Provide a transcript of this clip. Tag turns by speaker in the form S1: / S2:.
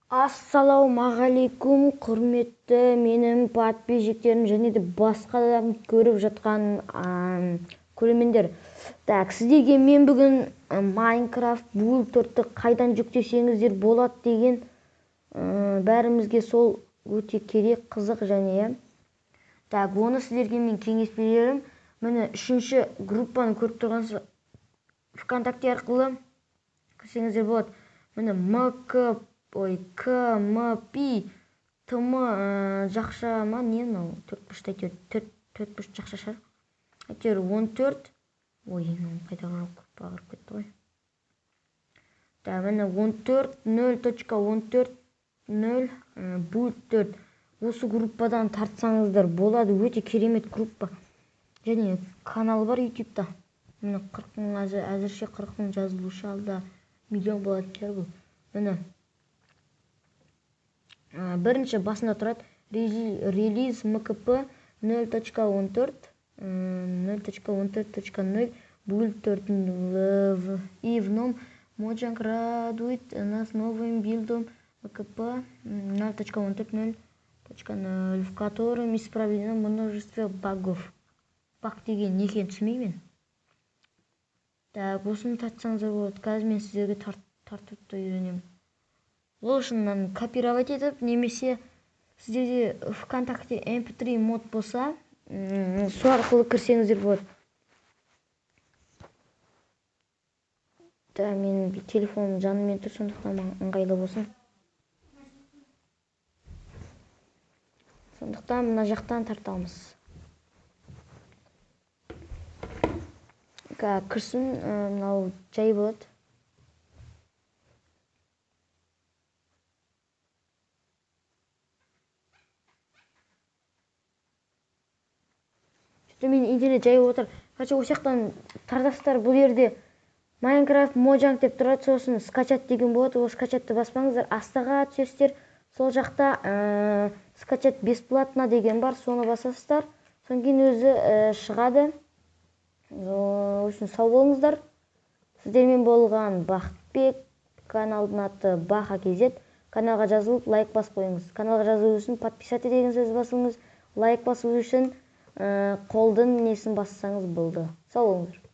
S1: Ассалаумағалейкум, құрметті менің подписчиктерім және де басқа да көріп жатқан көрермендер. Так, сіздерге мен бүгін Minecraft Build 4-ті қайдан жүктесеңіздер болады деген, бәрімізге сол өте керек, қызық және, иә. Так, оны сіздерге мен кеңес берерім. Міне үшінші группаны көріп тұрғансыз, ВКонтакте арқылы кірсеңіздер болады. Міне МК, ой, К, М, П, Т, М, жақша ма, не мынау? Төрт бұрышты әйтеуір, төрт бұрыш жақша шығар. Әйтеуір 14. Ой, мынау қайдағы жоқ группаға кіріп кетті ғой. Так, міне он төрт нөл точка он төрт нөл, Build 4. Осы группадан тартсаңыздар болады, өте керемет группа. Және каналы бар YouTube'та. Міне қырық мың, әзірше қырық мың жазылушы, алда миллион болатын шығар бұл. Міне. Бірінші басында тұрады релиз МКП нөл точка он төрт, нөл точка он төрт точка нөл, Build 4 и в ном Mojang радует нас новым билдом МКП ноль точка он төрт ноль точка ноль, в котором исправлено множество багов. Баг деген не екенін түсінбеймін мен. Так, осыны тартсаңыздар болады. Қазір мен сіздерге тартып та үйренемін. Ол үшін мынаны копировать етіп, немесе сіздерде ВКонтакте эм пэ три мод болса, сол арқылы кірсеңіздер болады. Да, менің телефоным жаныммен тұр, сондықтан маған ыңғайлы болсын. Сондықтан мына жақтан тартамыз. Кірсін, мынау жай болады. Что-то мен интернет жай отыр. Короче, осы жақтан тартасыздар. Бұл жерде Minecraft Mojang деп тұрады, сосын скачать деген болады. Ол скачатты баспаңыздар, астыға түсесіздер. Сол жақта скачать бесплатно деген бар, соны басасыздар. Содан кейін өзі шығады. Үшін сау болыңыздар. Сіздермен болған Бақытбек, каналдың аты Баха кз. Каналға жазылып, лайк басып қойыңыз. Каналға жазылу үшін подписаться деген сөз басыңыз. Лайк басу үшін қолдың несін бассаңыз болды. Сау болыңыздар.